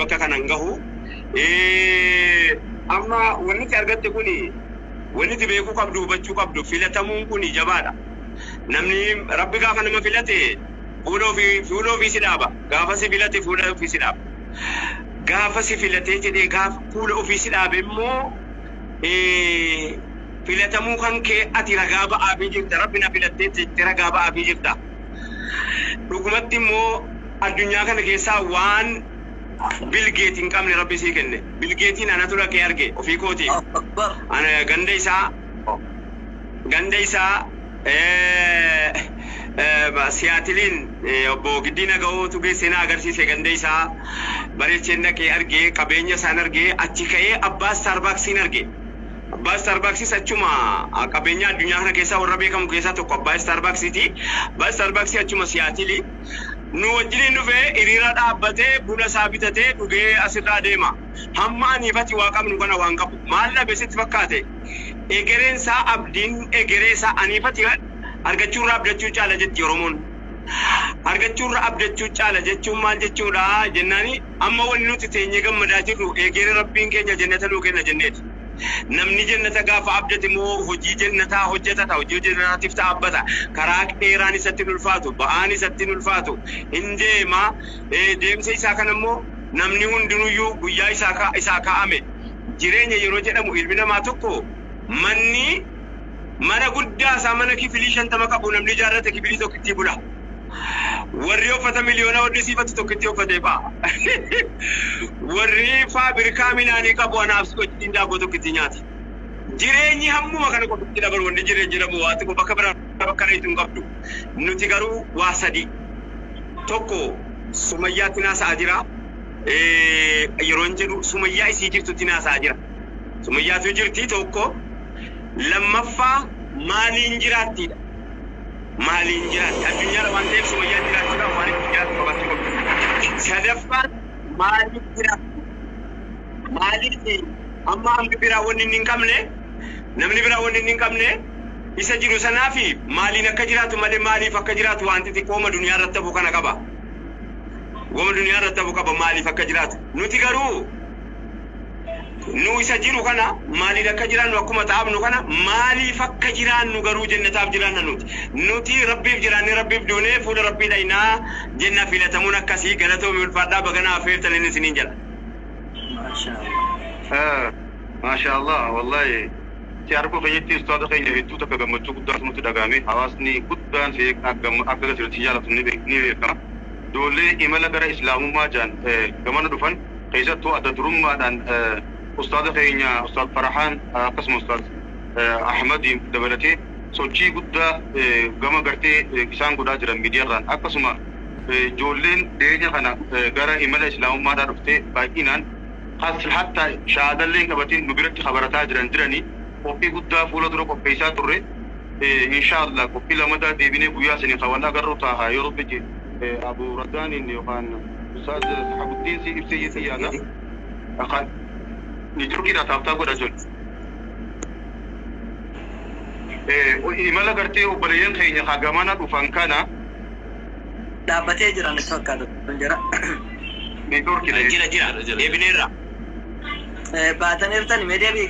Bakka kana hin gahu. Amma wanni ati argatte kuni, wanni ati beekuu qabdu, hubachuu qabdu, filatamuun kuni jabaadha. Namni Rabbi gaafa nama filate fuula ofii si dhaaba. Gaafa si filate fuula ofii si dhaaba. Gaafa si filatee jedhee, gaafa fuula ofii si dhaabe immoo, filatamuu kan kee ati ragaa ba'aafii jirta. Rabbi na filattee jettee ragaa ba'aafii jirta. Dhugumatti immoo addunyaa kana keessaa waan Bill Gates hin qabne Rabbi sii kenne. Bill Gatesiin anatu dhaqee arge ofii kootiif. Akbar. Ana ganda isaa Siyaatiliin obbo Giddii Naga'ootu geessee na agarsiise. Ganda isaa bareecheen dhaqee argee, qabeenya isaan argee, achi ka'ee abbaa Starbucksiin arge. Abbaa Starbucksis achuma, qabeenya addunyaa kana keessaa warra beekamu keessaa tokko abbaa Starbucksiiti. Abbaa Starbucksii achuma Siyaatilii. Nu wajjiniin dhufee hiriira dhaabbatee buna isaa bitatee dhugee asirraa deema. Hamma aniifati waa qabnu kana waan qabu. Maal dhabe sitti fakkaate? Egereen isaa, abdiin egeree isaa aniifati argachuurraa abdachuu caala jetti Oromoon. Argachuurra abdachuu caala jechuun maal jechuudha jennaani, amma wanni nuti teenyee gammadaa jirru egeree Rabbiin keenya jannata nuu kenna jenneeti. Namni jannata gaafa abdate immoo hojii jannataa hojjetata, hojii jannataatiif dhaabbata. Karaa dheeraan isatti hin ulfaatu, ba'aan isatti hin ulfaatu. Hin deema. Deemsa isaa kana immoo namni hundinuyyuu guyyaa isaa kaa'ame. Jireenya yeroo jedhamu, ilmi namaa tokko manni mana guddaa isaa, mana kifilii 50 qabu namni ijaarrate, kifilii tokkitti bula. Warri uffata miliyoona hodhisiifatu tokkitti uffatee ba'a. Warri faabirikaa midhaanii qabu anaaf si wajjin daabboo tokkitti nyaata. Jireenyi hammuma kana qofatti dabalu. Wanni jireenya jedhamu waa xiqqoo, bakka biraa bakka reetu hin qabdu. Nuti garuu waa sadi. Tokko, Sumayyaatti naasa'aa jira. Yeroo hin jedhu, Sumayyaa isii jirtutti naasa'aa jira. Sumayyaatu jirti tokko. Lammaffaa, maaliin jiraattiidha. Maaliin jiraatti? Addunyaarra waan ta'eef Sumayyaan jiraachuudhaaf waan ittiin jiraattu qabaachuu qabdi. Sadaffaan, maaliif jiraatti? Maaliif amma hammi biraa wanni inni hin qabne, namni biraa wanni inni hin qabne isa jiru sanaa fi maaliin akka jiraatu malee, maaliif akka jiraatu wanti xiqqooma duniyaa irratti hafu kana qaba. Wama duniyaa irratti hafu qaba maaliif akka jiraatu. Nuti garuu nu isa jiru kana maaliin akka jiraannu akkuma xaabnu kana, maaliif akka jiraannu garuu jannataaf jiraanna nuti. Nuti Rabbiif jiraannee, Rabbiif duunee, fuula Rabbii dhaynaa jenna. Filatamuun akkasii. Galatoomii, ulfaadhaa, baganaa affeertan inni isiniin jedha. Maasha. Maasha Allah, wallahi si arguu keenyatti, ustaaza keenya, hedduu takka gammachuu guddaatu nutti dhagahame. Hawaasni guddaan si akka sirriitti jaalatu ni beekama. Ijoollee imala gara islaamummaa jaan gamana dhufan keessattuu adda durummaadhaan ustaaza keenya Ustaaz Farahaan, akkasuma Ustaaz Ahmad dabalatee, sochii guddaa gama gartee isaan godhaa jiran miidiyaarraan, akkasuma ijoolleen dhiyeenya kana gara imala islaamummaadhaa dhuftee baay'inaan hatta shahaadallee hin qabatin nu biratti kabarataa jiran jiranii, qophii guddaa fuula dura qopheessaa turre. Inshaallah qophii lamadaa deebinee guyyaa sanii kan agarru ta'a yoo Rabbi je. Abu Raddaaniin yookaan Ustaaz Sahabuddiin si ibsee jetti yaada. Ni turkiidha taaftaa godha jiru. Imala gartee obboleeyyan keenya ka gamana dhufan kana Dhaabbatee jiran itti fakkaata jira. Ni turkiidha. Jira, jira, deebineerra. Baataniirtani mee deebii.